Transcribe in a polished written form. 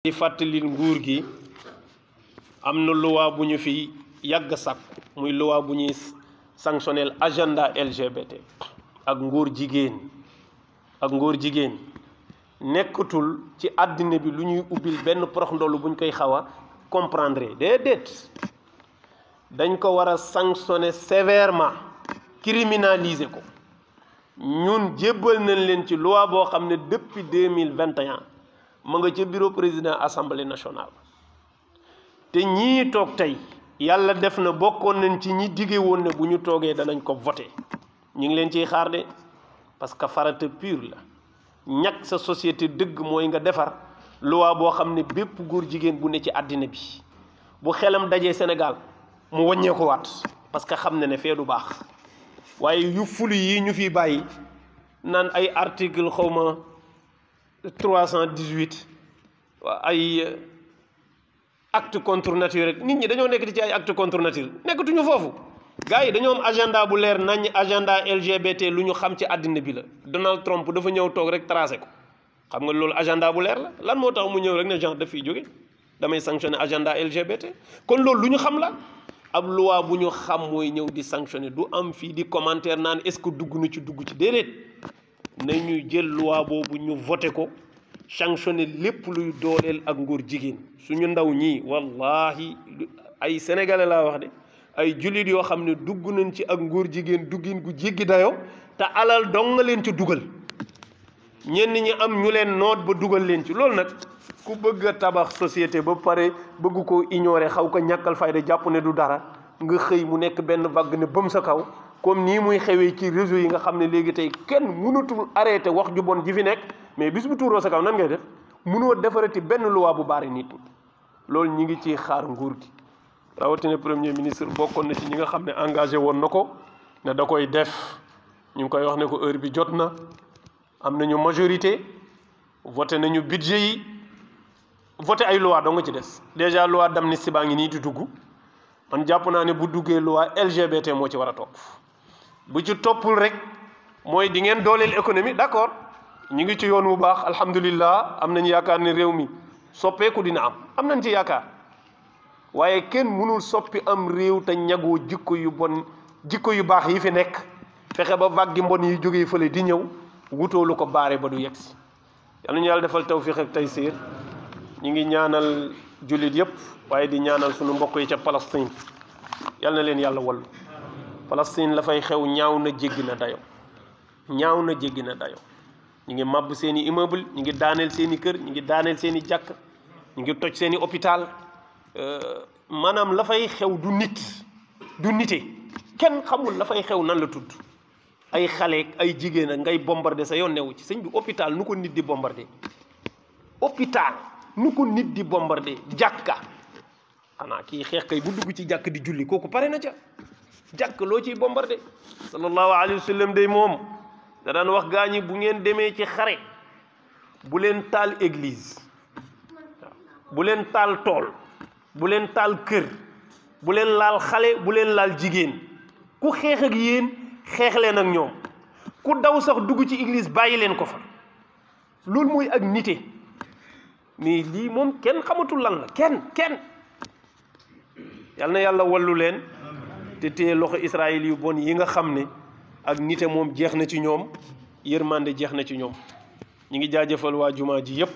di fàttalil nguur gi am na loi bu ñu fi yàgg sàkk muy loi bu ñuy sanctionnel agenda LGBT ak ngóor jigéen nekkatul ci àddina bi lu ñuy ubbil benn porox ndolu buñ koy xaw a comprendre déedéet dañ ko war a sanctionner sévèrement criminaliser ko ñun jébbal nañ leen ci loi boo xam ne depuis 2021 ma nga ca bureau président assemblée nationale te ñii toog tey yàlla def na bokkoon nañ ci ñi dige woon ne bu ñu toogee danañ ko voté ñu ngi leen ciy xaar de parce que farata pure la ñàkk sa société dëgg mooy nga defar loi boo xam ne bépp góor jigéen bu ne ci àddina bi bu xelam dajee Sénégal mu wàññee ko waat parce que xam na ne fee du baax waaye yu fulu yi ñu fi bàyyi naan ay article xawma 318 ay acte contre nature rek nit ñi dañoo nekk ci ay acte contre nature nekkatuñu foofu gars yi dañoo am agenda bu leer nañ agenda LGBT lu ñu xam ci àddina bi la Donald Trump dafa ñëw toog rek tracé ko xam nga loolu agenda bu leer la lan moo tax mu ñëw rek ne genre daf fiy jóge damay sanctionné agenda LGBT kon loolu lu ñu xam la ab loi bu ñu xam mooy ñëw di sanctionné du am fii di commentaire naan est-ce que dugg na ci déedéet nañu jël loi boobu ñu voté ko sanctionné lépp luy dooleel ak ngóor jigéen suñu ndaw ñii wallahi ay sénégalais laa wax de ay jullit yoo xam ne dugg nañ ci ak ngóor jigéen duggin gu jéggi dayo te alal dong nga leen ci dugal ñenn ñi am ñu leen noot ba dugal leen ci loolu nag ku bëgg a tabax société ba pare bëgg ko ignorer xaw ko ñàkkal fayda jàpp ne du dara nga xëy mu nekk benn vague ne bëm sa kaw comme nii muy xewee ci réseau yi nga xam ne léegi tey kenn mënatul arrêté wax ju bon ji fi nekk mais bis bu tuuroo sa kaw nan ngay def mënoo defarati benn loi bu baari nit loolu ñi ngi ci xaar nguur gi rawatina premier ministre bokkoon na ci ñi nga xam ne engagé woon na ko ne da koy def ñu ngi koy wax ne ko heure bi jot na am nañu majorité voté nañu budget yi voté ay loi dong nga ci des déjà loi d'amnistie baa ngi nii di dugg man jàpp naa ne bu duggee loi LGBT moo ci war a topp bu ci toppul rek mooy di ngeen dooleel économie d'accord ñu ngi ci yoon wu baax alhamdulillah am nañ yaakaar ne réew mi soppeeku dina am nañ ci yaakaar waaye kenn mënul soppi am réew te ñagoo jikko yu bon jikko yu baax yi fi nekk fexe ba vague mbon yi jógee fële di ñëw wutoo lu ko baare ba du yegsi yal nañu yàlla defal tawfiq ak taysiir ñu ngi ñaanal jullit yépp waaye di ñaanal sunu mbokk yi ca Palestine yal na leen yàlla wallu Palestine la fay xew ñaaw na jéggi na dayo ñu ngi màbb seeni immeuble ñu ngi daaneel seeni kër ñu ngi daaneel seeni jàkk ñu ngi toj seeni hôpital maanaam la fay xew du nite kenn xamul la fay xew nan la tudd ay xale ay jigéen ak ngay bombardé sa yoon newu ci sëñ bi hôpital nu ko nit di bombardé jàkka xanaa kii xeex kay bu dugg ci jàkk di julli kooku pare na ca jàkk loo ciy bombardé sallallahu alayhi wa sallam day moom da daan wax gaa ñi bu ngeen demee ci xare bu leen taal église bu leen taal tool bu leen taal kër bu leen laal xale bu leen laal jigéen ku xeex ak yéen xeex leen ak ñoom ku daw sax dugg ci église bàyyi leen ko fa loolu mooy ak nite mais lii moom kenn xamatul lan la kenn yal na yàlla wallu leen te téye loxo Israël yu bon yi nga xam ne ak nite moom jeex na ci ñoom yërmande jeex na ci ñoom ñi ngi jaajëfal waa jumaa ji yépp